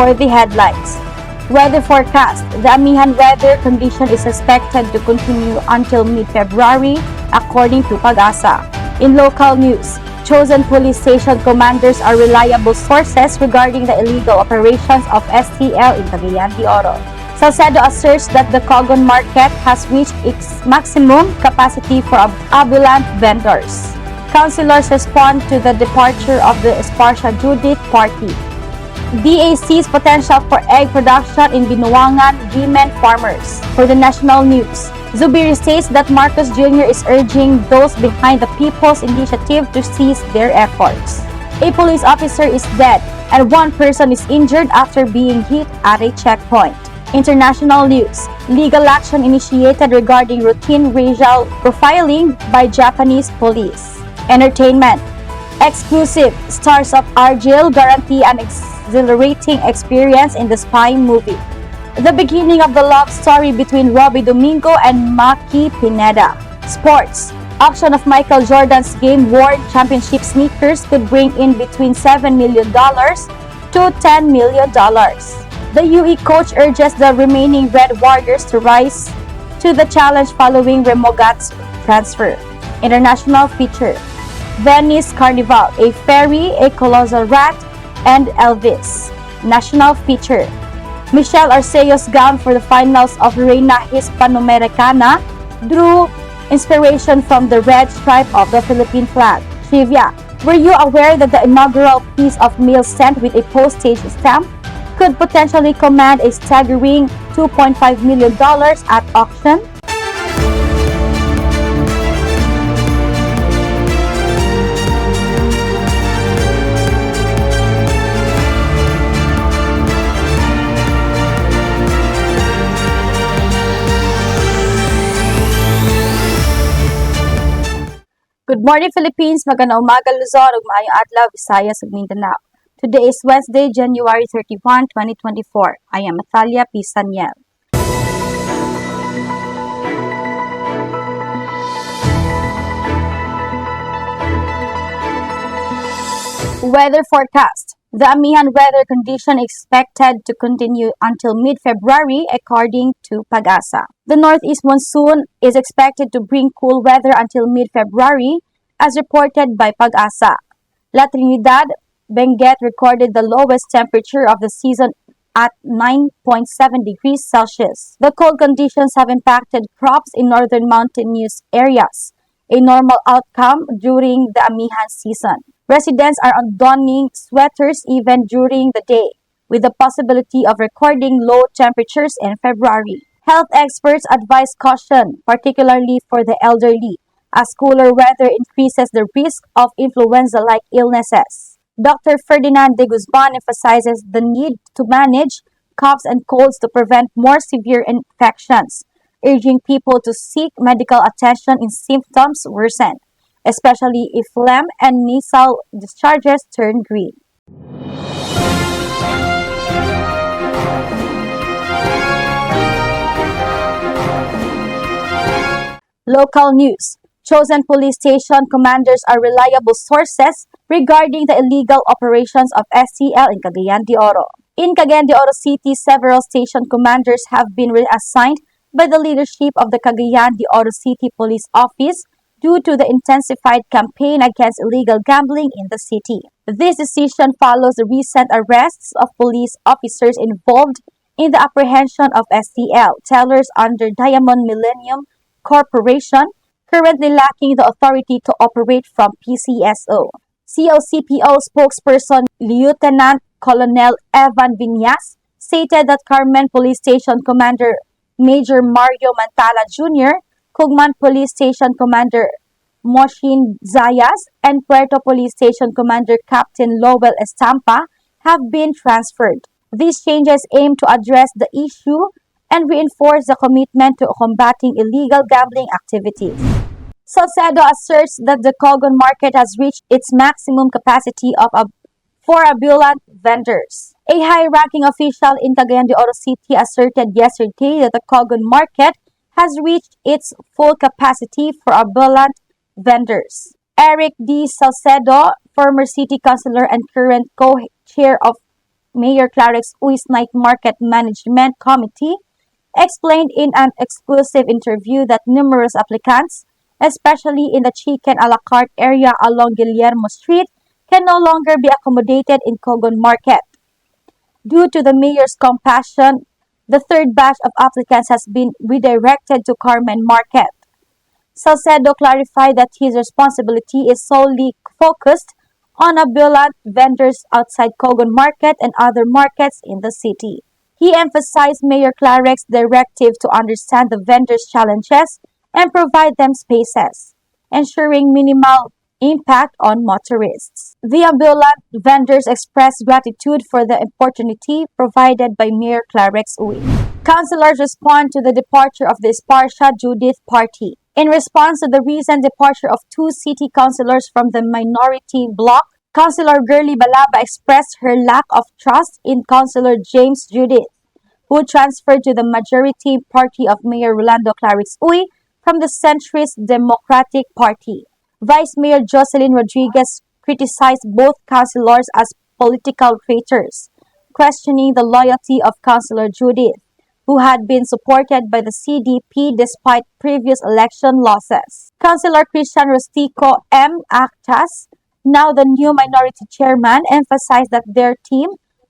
for the headlines. Weather forecast. The Amihan weather condition is expected to continue until mid-February, according to Pag-asa. In local news, chosen police station commanders are reliable sources regarding the illegal operations of STL in Cagayan De Oro. Salcedo asserts that the Kogon Market has reached its maximum capacity for ambulant vendors. Councilors respond to the departure of the Esparcia Judith party. DA sees potential for egg production in Binuangan women farmers. For the national news, Zubiri states that Marcos Jr. is urging those behind the People's Initiative to cease their efforts. A police officer is dead and one person is injured after being hit at a checkpoint. International news, legal action initiated regarding routine racial profiling by Japanese police. Entertainment, exclusive, stars of Argyle guarantee an exhilarating experience in the spy movie. The beginning of the love story between Robbie Domingo and Maki Pineda. Sports, auction of Michael Jordan's game-worn championship sneakers could bring in between $7 million to $10 million. The UE coach urges the remaining Red Warriors to rise to the challenge following Remat Transfer. International feature, Venice Carnival, a fairy, a colossal rat, and Elvis. National feature, Michelle Arceo's gown for the finals of Rea Hispano Americana drew inspiration from the red stripe of the Philippine flag. Trivia, were you aware that the inaugural piece of mail sent with a postage stamp could potentially command a staggering $2.5 million at auction? Good morning, Philippines! Magandang umaga, Luzon, ug maayong adlaw, Visayas ug Mindanao. Today is Wednesday, January 31, 2024. I am Natalia P. Saniel. Weather forecast. The Amihan weather condition is expected to continue until mid-February, according to Pag-asa. The northeast monsoon is expected to bring cool weather until mid-February, as reported by Pag-asa. La Trinidad, Benguet recorded the lowest temperature of the season at 9.7 degrees Celsius. The cold conditions have impacted crops in northern mountainous areas, a normal outcome during the Amihan season. Residents are donning sweaters even during the day, with the possibility of recording low temperatures in February. Health experts advise caution, particularly for the elderly, as cooler weather increases the risk of influenza-like illnesses. Dr. Ferdinand de Guzman emphasizes the need to manage coughs and colds to prevent more severe infections, urging people to seek medical attention if symptoms worsen, especially if phlegm and nasal discharges turn green. Local news. Chosen police station commanders are reliable sources regarding the illegal operations of STL in Cagayan De Oro. In Cagayan De Oro City, several station commanders have been reassigned by the leadership of the Cagayan De Oro City Police Office due to the intensified campaign against illegal gambling in the city. This decision follows the recent arrests of police officers involved in the apprehension of STL tellers under Diamond Millennium Corporation, currently lacking the authority to operate from PCSO. COCPO spokesperson Lieutenant Colonel Evan Viñas stated that Carmen Police Station Commander Major Mario Mantala Jr., Kogon Police Station Commander Moshin Zayas, and Puerto Police Station Commander Captain Lowell Estampa have been transferred. These changes aim to address the issue and reinforce the commitment to combating illegal gambling activities. Salcedo asserts that the Kogon Market has reached its maximum capacity for ambulant vendors. A high-ranking official in Cagayan de Oro City asserted yesterday that the Kogon Market has reached its full capacity for ambulant vendors. Eric D. Salcedo, former city councilor and current co-chair of Mayor Clarix Uys Night Market Management Committee explained in an exclusive interview that numerous applicants, especially in the chicken a la carte area along Guillermo Street, can no longer be accommodated in Kogon Market. Due to the mayor's compassion, the third batch of applicants has been redirected to Carmen Market. Salcedo clarified that his responsibility is solely focused on ambulant vendors outside Kogon Market and other markets in the city. He emphasized Mayor Clarex's directive to understand the vendors' challenges and provide them spaces, ensuring minimal impact on motorists. The ambulant vendors expressed gratitude for the opportunity provided by Mayor Clarex Uy. Councilors respond to the departure of the Esparsha Judith Party. In response to the recent departure of two city councilors from the minority bloc, Councilor Girly Balaba expressed her lack of trust in Councilor James Judith, who transferred to the majority party of Mayor Rolando Clarix Uy from the centrist Democratic Party. Vice Mayor Jocelyn Rodriguez criticized both councilors as political traitors, questioning the loyalty of Councilor Judith, who had been supported by the CDP despite previous election losses. Councilor Christian Rustico M. Actas, now the new minority chairman, emphasized that their team,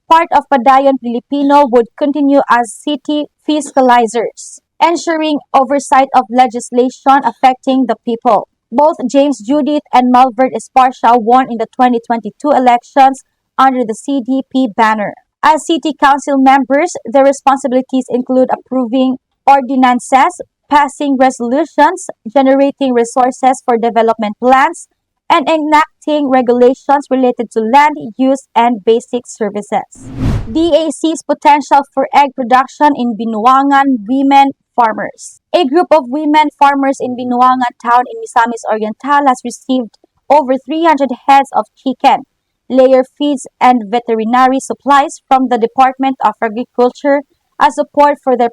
part of Padayon Filipino, would continue as city fiscalizers, ensuring oversight of legislation affecting the people. Both James Judith and Malvern Esparsha won in the 2022 elections under the CDP banner. As city council members, their responsibilities include approving ordinances, passing resolutions, generating resources for development plans, and enacting regulations related to land use and basic services. DA sees potential for egg production in Binuangan women farmers. A group of women farmers in Binuangan town in Misamis Oriental has received over 300 heads of chicken, layer feeds, and veterinary supplies from the Department of Agriculture as support for their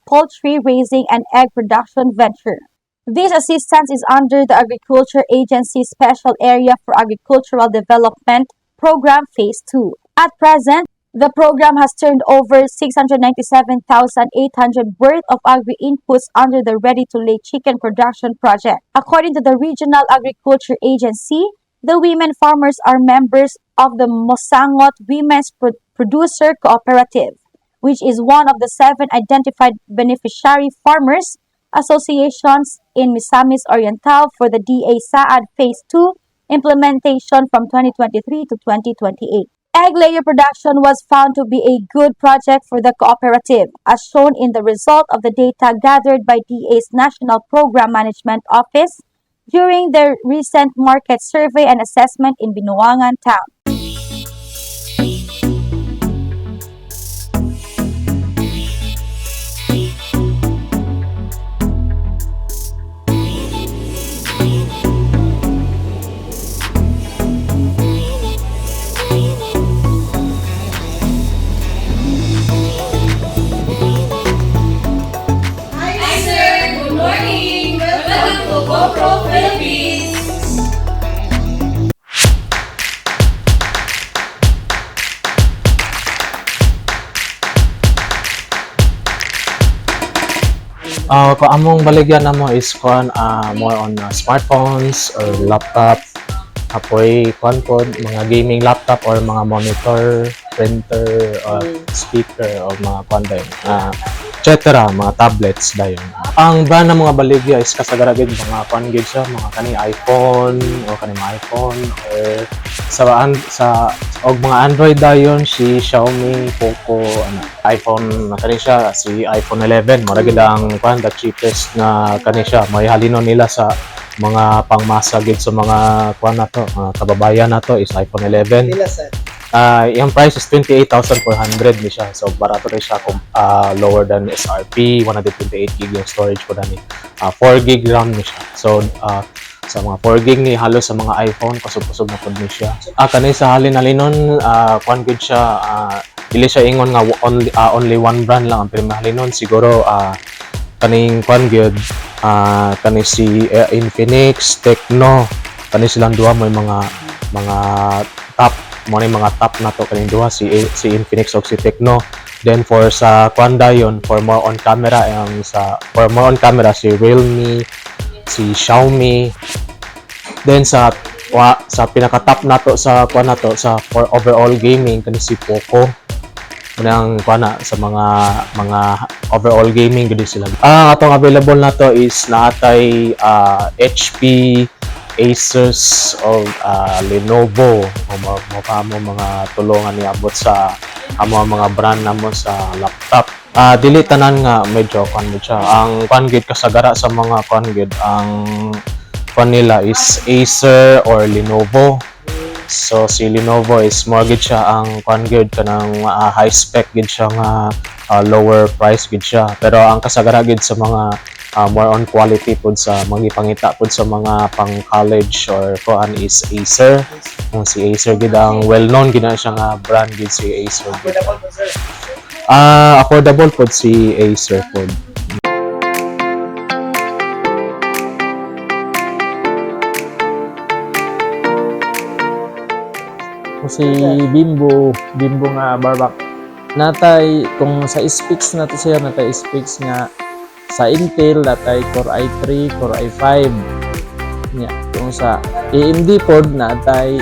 poultry raising and egg production venture. This assistance is under the Agriculture Agency's Special Area for Agricultural Development Program Phase 2. At present, the program has turned over 697,800 worth of agri-inputs under the Ready-to-Lay Chicken Production Project. According to the Regional Agriculture Agency, the women farmers are members of the Mosangot Women's Producer Cooperative, which is one of the 7 identified beneficiary farmers associations in Misamis Oriental for the DA Saad Phase 2 implementation from 2023 to 2028. Egg layer production was found to be a good project for the cooperative, as shown in the result of the data gathered by DA's National Program Management Office during their recent market survey and assessment in Binuangan town. Among baligyan namo is more on smartphones or laptop, apoy pod mga gaming laptop or mga monitor, printer, speaker o mga dayon, etc. mga tablets dayon. Ang brand ng mga baligya is kasagaragid mga gid siya, mga kani iPhone o kani iPhone or sa mga Android dayon si Xiaomi, Poco, iPhone na kani siya si iPhone 11 mura gid ang the cheapest na kani siya, may halino nila sa mga pangmasa gid sa mga na to, kababayan na to is iPhone 11. Yung price is 28,400 ni siya. So barato rin siya lower than SRP, 128 gig yung storage ko dani. 4 gig RAM ni siya. So sa mga 4 gig ni halos sa mga iPhone kusog-kusog na pud ni siya. Kanay sa halin halinon gud siya, dili siya ingon nga only one brand lang ang pinahalinon. Siguro kaning gud kani si Infinix, Tecno, kani silang duha may mga top mo ni mga top na to kaning duha si Infinix ug si Tecno. Then for sa Kwanda yon, for more on camera si Realme, si Xiaomi. Then sa pinaka-top nato sa kuan nato sa for overall gaming kani si Poco. Munang kuana sa mga overall gaming gid sila. Atong available nato is naatay HP, Asus o Lenovo mo mga tulungan niabot sa mga brand namo sa laptop. Dili tanan nga medyo kuan mo siya. Ang kuan gid kasagara sa mga kuan gid ang kuan nila is Acer or Lenovo. So si Lenovo is more gid siya ang kuan gid kanang high spec gid siya nga lower price gid siya. Pero ang kasagara gid sa mga more on quality pud sa magipangita pud sa mga pang college or kuan is Acer. Si Acer gid ang well known gid na siya nga brand gid si Acer. Affordable pud si Acer pud. Si Bimbo nga barbak natay kung sa specs nato siya natay specs nga sa Intel natay Core i3, Core i5 nya. Kung sa AMD pod natay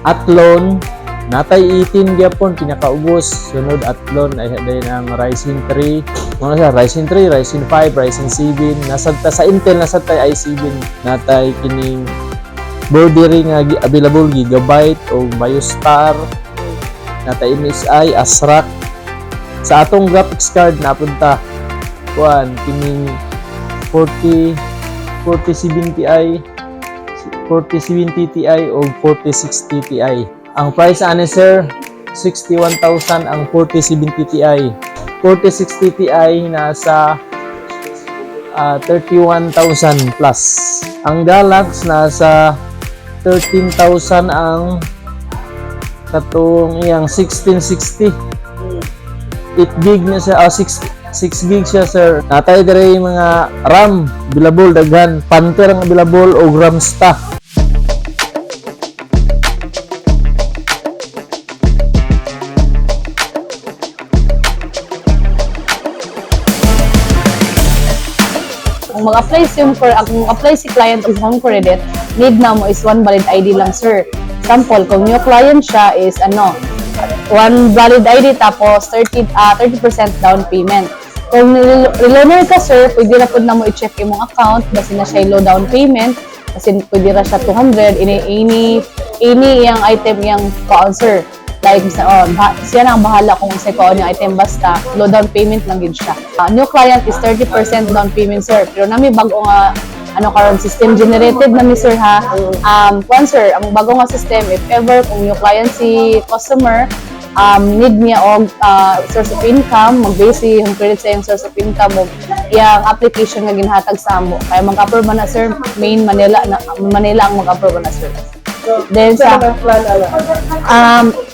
Athlon natay 18 gyapon pinakaubos. Sunod Athlon ay din ang Ryzen 3 mga sa Ryzen 3, Ryzen 5, Ryzen 7 nasad sa Intel nasad tay i7 natay kining border nga available Gigabyte o BioStar natay MSI, ASRock. Sa atong graphics card napunta kuan kining 4070 Ti, 4070 Ti o 4060 Ti. Ang price ani sir 61,000 ang 4070 Ti. 4060 Ti nasa 31,000 plus. Ang Galax nasa 13,000 ang katong iyang 1660. 8 gig na siya, 6 gig siya sir. Natay dire mga RAM available daghan, Panther ang available o RAM stock. Kung mag-apply si client of home credit, need na mo is one valid ID lang sir. Example, kung new client siya is one valid ID tapos 30% down payment. Kung reloaner ka sir, pwede na po na mo i-check yung account kasi na siya low down payment kasi pwede na siya 200 any yung item yung account sir. Like, siya na ang bahala kung sa ko yung item basta low down payment lang din siya. New client is 30% down payment sir. Pero nami bago nga karon system generated na mi sir ha. Sir, ang bago nga system if ever kung new client si customer need niya og source of income, mag-base yung credit sa yung source of income mo yung application nga ginhatag sa amo. Kaya mag-approve na sir, main Manila ang mag-approve na sir. Then sa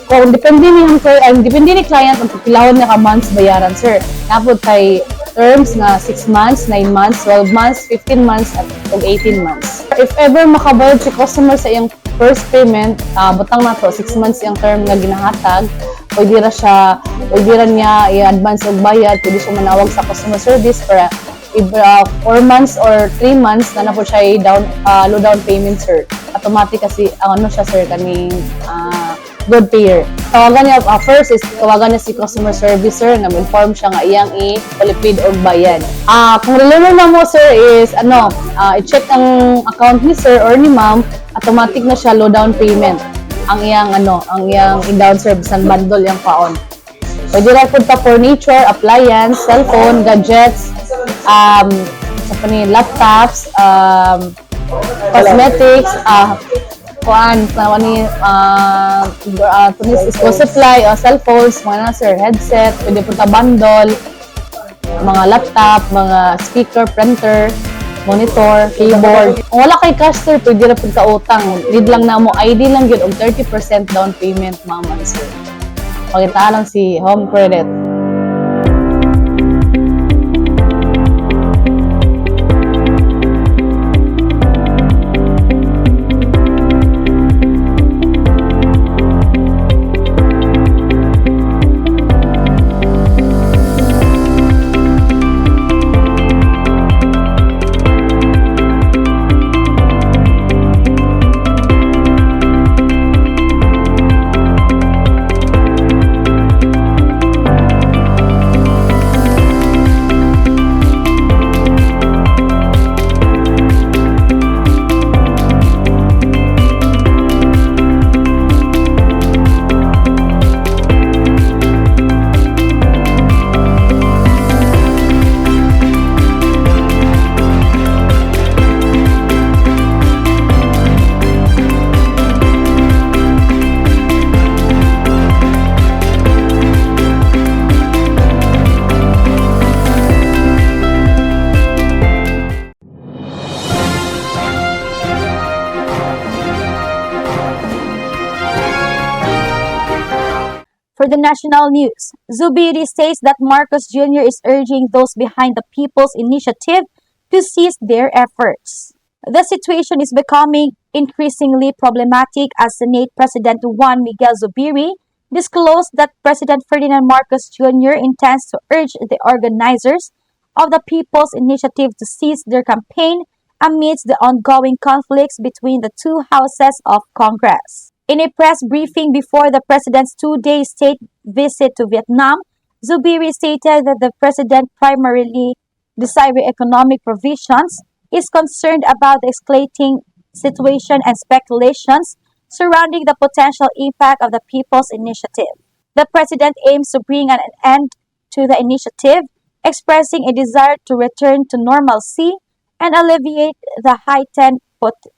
kung depende ni client ang pilahon niya ka months bayaran sir. Napod kay terms nga 6 months, 9 months, 12 months, 15 months at 18 months. If ever makabayad si customer sa iyang first payment, butang na to 6 months yung term nga ginahatag, pwede ra niya i-advance og bayad, pwede siya manawag sa customer service para 4 months or 3 months na po siya low down payment sir. Automatic kasi siya sir kaning good payer. Tawagan niya first is tawagan niya si customer service sir nga inform siya nga iyang i-prepaid og bayad. Kung reloaner na mo sir is i-check ang account ni sir or ni ma'am, automatic na siya low down payment. Ang iyang i-down service and bundle yung paon. Pwede ra pud ta furniture, appliance, cellphone, gadgets, laptops, cosmetics, school supply o cellphones, mga sir, headset, pwede po ta bundle, mga laptop, mga speaker, printer, monitor, keyboard. Kung wala kay cash sir, pwede na po ka utang. Need lang na mo ID lang yun og 30% down payment mga sir. Pakitaan lang si home credit. For the national news, Zubiri states that Marcos Jr. is urging those behind the People's Initiative to cease their efforts. The situation is becoming increasingly problematic as Senate President Juan Miguel Zubiri disclosed that President Ferdinand Marcos Jr. intends to urge the organizers of the People's Initiative to cease their campaign amidst the ongoing conflicts between the two houses of Congress. In a press briefing before the president's two-day state visit to Vietnam, Zubiri stated that the president primarily desiring economic provisions is concerned about the escalating situation and speculations surrounding the potential impact of the People's Initiative. The president aims to bring an end to the initiative, expressing a desire to return to normalcy and alleviate the heightened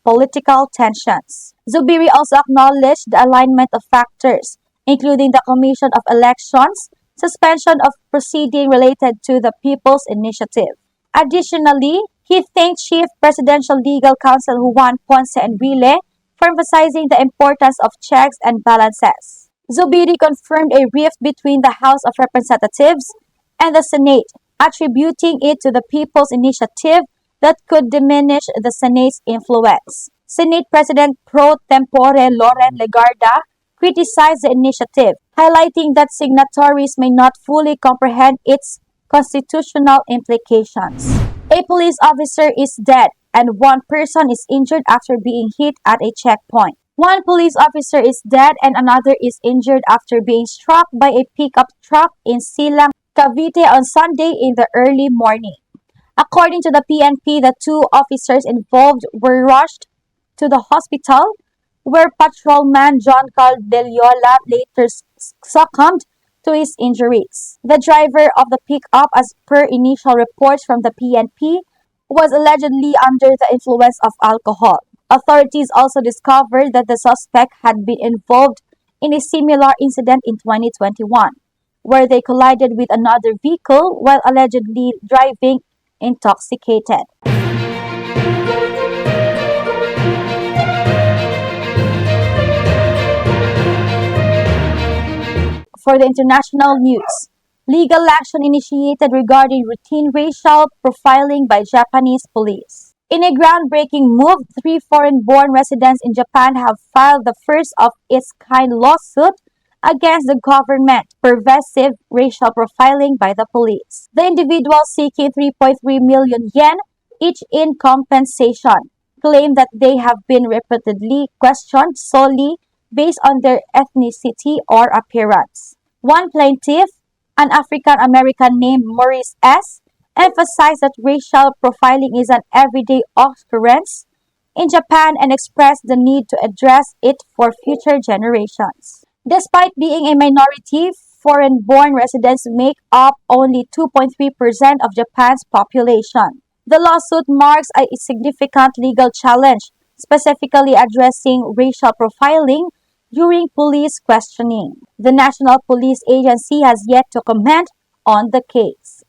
political tensions. Zubiri also acknowledged the alignment of factors, including the Commission of Elections, suspension of proceeding related to the People's Initiative. Additionally, he thanked Chief Presidential Legal Counsel Juan Ponce Enrile for emphasizing the importance of checks and balances. Zubiri confirmed a rift between the House of Representatives and the Senate, attributing it to the People's Initiative that could diminish the Senate's influence. Senate President pro tempore Loren Legarda criticized the initiative, highlighting that signatories may not fully comprehend its constitutional implications. A police officer is dead and one person is injured after being hit at a checkpoint. One police officer is dead and another is injured after being struck by a pickup truck in Silang, Cavite on Sunday in the early morning. According to the PNP, the two officers involved were rushed to the hospital, where patrolman John Carl Deliola later succumbed to his injuries. The driver of the pickup, as per initial reports from the PNP, was allegedly under the influence of alcohol. Authorities also discovered that the suspect had been involved in a similar incident in 2021, where they collided with another vehicle while allegedly driving intoxicated. For the international news, legal action initiated regarding routine racial profiling by Japanese police. In a groundbreaking move, 3 foreign-born residents in Japan have filed the first of its kind lawsuit against the government pervasive racial profiling by the police. The individuals seeking 3.3 million yen each in compensation claim that they have been repeatedly questioned solely based on their ethnicity or appearance. One plaintiff, an African American named Maurice S., emphasized that racial profiling is an everyday occurrence in Japan and expressed the need to address it for future generations. Despite being a minority, foreign-born residents make up only 2.3% of Japan's population. The lawsuit marks a significant legal challenge, specifically addressing racial profiling during police questioning. The National Police Agency has yet to comment on the case.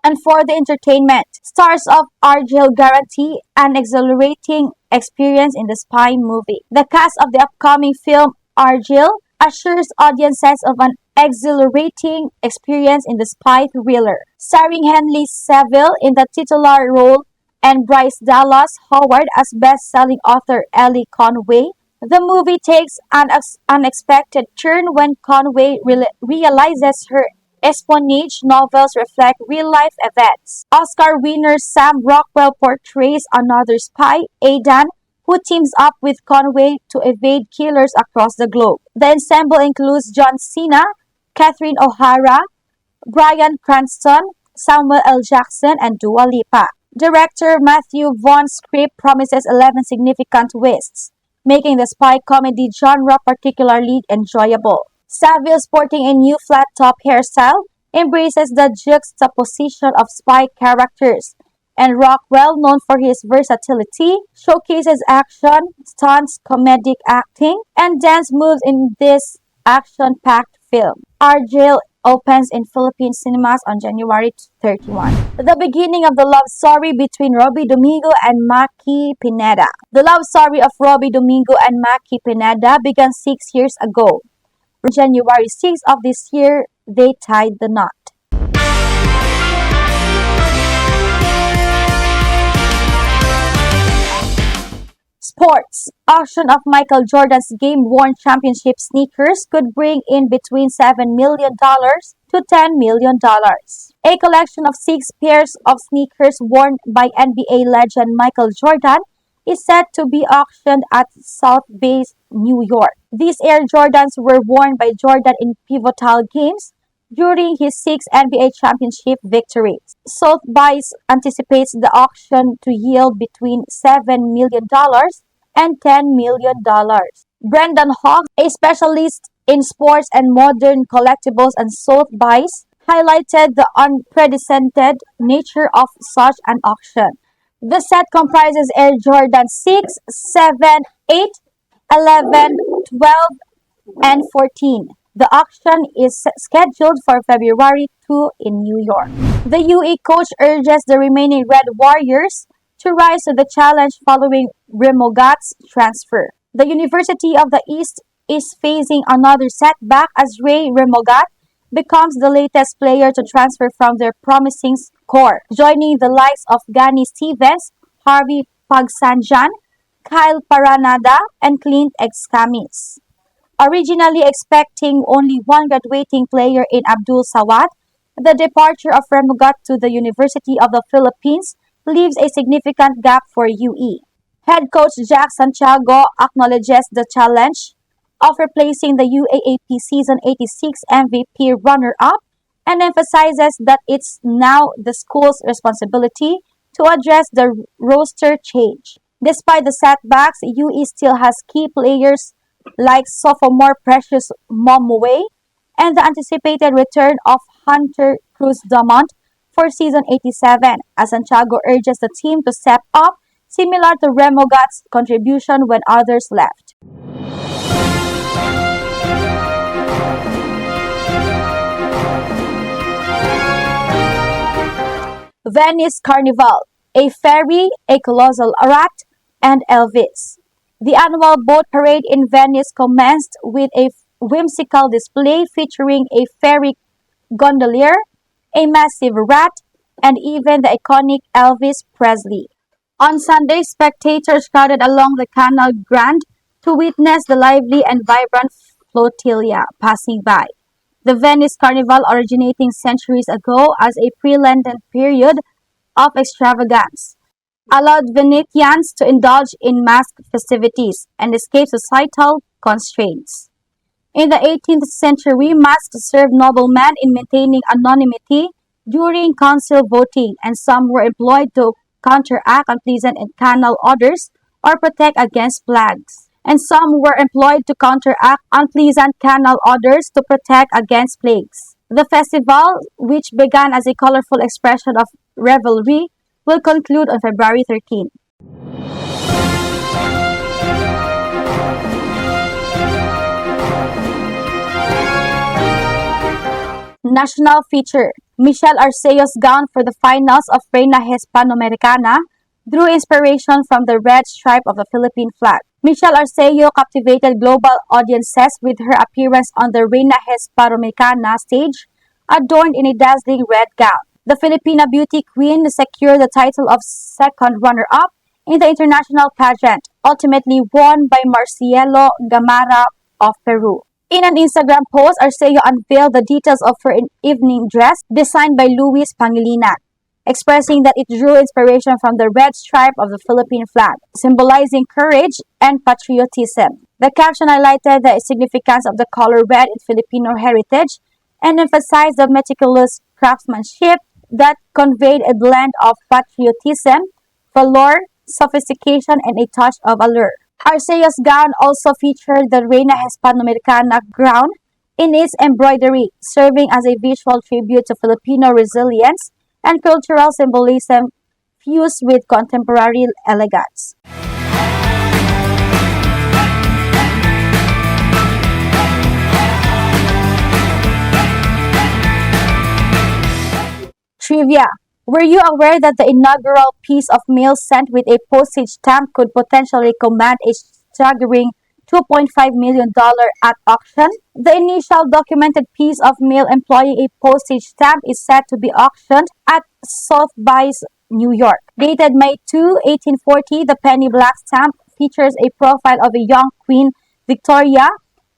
And for the entertainment, stars of Argyle guarantee an exhilarating experience in the spy movie. The cast of the upcoming film Argyle assures audiences of an exhilarating experience in the spy thriller. Starring Henry Cavill in the titular role and Bryce Dallas Howard as best-selling author Ellie Conway, the movie takes an unexpected turn when Conway realizes her espionage novels reflect real-life events. Oscar winner Sam Rockwell portrays another spy, Aidan, who teams up with Conway to evade killers across the globe. The ensemble includes John Cena, Catherine O'Hara, Bryan Cranston, Samuel L. Jackson, and Dua Lipa. Director Matthew Vaughn's script promises 11 significant twists, making the spy comedy genre particularly enjoyable. Saville, sporting a new flat-top hairstyle, embraces the juxtaposition of spy characters, and Rockwell, known for his versatility, showcases action, stunts, comedic acting, and dance moves in this action-packed film. Argyle opens in Philippine cinemas on January 31. The beginning of the love story between Robbie Domingo and Maki Pineda. The love story of Robbie Domingo and Maki Pineda began 6 years ago. On January 6 of this year, they tied the knot. Sports. Auction of Michael Jordan's game-worn championship sneakers could bring in between $7 million to $10 million. A collection of 6 pairs of sneakers worn by NBA legend Michael Jordan is set to be auctioned at Sotheby's, New York. These Air Jordans were worn by Jordan in pivotal games during his 6 NBA championship victories. Sotheby's anticipates the auction to yield between $7 million and $10 million. Brendan Hawks, a specialist in sports and modern collectibles and Sotheby's, highlighted the unprecedented nature of such an auction. The set comprises Air Jordan 6, 7, 8, 11, 12, and 14. The auction is scheduled for February 2 in New York. The UE coach urges the remaining Red Warriors to rise to the challenge following Remogat's transfer. The University of the East is facing another setback as Ray Remogat becomes the latest player to transfer from their promising core, joining the likes of Gani Stevens, Harvey Pagsanjan, Kyle Paranada, and Clint Excamis. Originally expecting only one graduating player in Abdul Sawad, the departure of Remogat to the University of the Philippines leaves a significant gap for UE. Head coach Jack Santiago acknowledges the challenge of replacing the UAAP Season 86 MVP runner-up and emphasizes that it's now the school's responsibility to address the roster change. Despite the setbacks, UE still has key players like sophomore Precious Momue and the anticipated return of Hunter Cruz Dumont for Season 87, as Santiago urges the team to step up, similar to Remogat's contribution when others left. Venice Carnival, a ferry, a colossal rat, and Elvis. The annual boat parade in Venice commenced with a whimsical display featuring a ferry gondolier, a massive rat, and even the iconic Elvis Presley. On Sunday, spectators crowded along the Canal Grande to witness the lively and vibrant flotilla passing by. The Venice Carnival, originating centuries ago as a pre-Lenten period of extravagance, allowed Venetians to indulge in masked festivities and escape societal constraints. In the 18th century, masks served noblemen in maintaining anonymity during council voting, and some were employed to counteract unpleasant canal odors or protect against plagues. And some were employed to counteract unpleasant canal odors to protect against plagues. The festival, which began as a colorful expression of revelry, will conclude on February 13. National feature. Michelle Arceo's gown for the finals of Rea Hispano Americana drew inspiration from the red stripe of the Philippine flag. Michelle Arceo captivated global audiences with her appearance on the Rea Hispano Americana stage, adorned in a dazzling red gown. The Filipina beauty queen secured the title of second runner-up in the international pageant, ultimately won by Marcielo Gamara of Peru. In an Instagram post, Arceo unveiled the details of her evening dress designed by Luis Pangilinan, expressing that it drew inspiration from the red stripe of the Philippine flag, symbolizing courage and patriotism. The caption highlighted the significance of the color red in Filipino heritage and emphasized the meticulous craftsmanship that conveyed a blend of patriotism, valor, sophistication, and a touch of allure. Arceo's gown also featured the Rea Hispano Americana crown in its embroidery, serving as a visual tribute to Filipino resilience and cultural symbolism fused with contemporary elegance. Trivia. Were you aware that the inaugural piece of mail sent with a postage stamp could potentially command a staggering $2.5 million at auction? The initial documented piece of mail employing a postage stamp is set to be auctioned at Sotheby's, New York. Dated May 2, 1840, the penny black stamp features a profile of a young Queen Victoria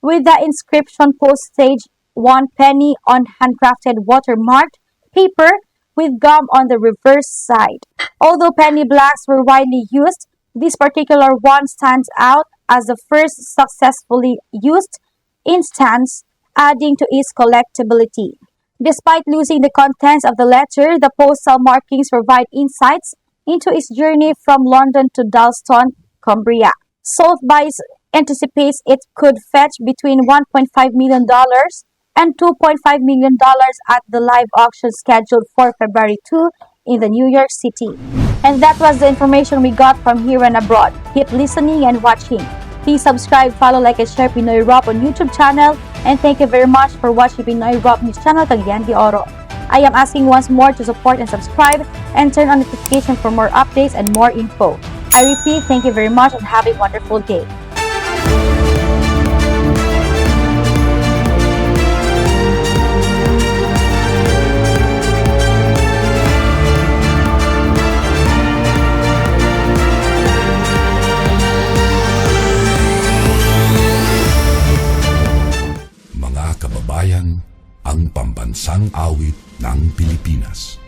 with the inscription postage 1 penny on handcrafted watermarked paper with gum on the reverse side. Although penny blacks were widely used, this particular one stands out as the first successfully used instance, adding to its collectability. Despite losing the contents of the letter, the postal markings provide insights into its journey from London to Dalston, Cumbria. Sotheby's anticipates it could fetch between $1.5 million and $2.5 million at the live auction scheduled for February 2 in the New York City. And that was the information we got from here and abroad. Keep listening and watching. Please subscribe, follow, like, and share Pinoy Rob on YouTube channel. And thank you very much for watching Pinoy Rob News channel, Cagayan De Oro. I am asking once more to support and subscribe and turn on notification for more updates and more info. I repeat, thank you very much and have a wonderful day. Mga kababayan, ang pambansang awit ng Pilipinas.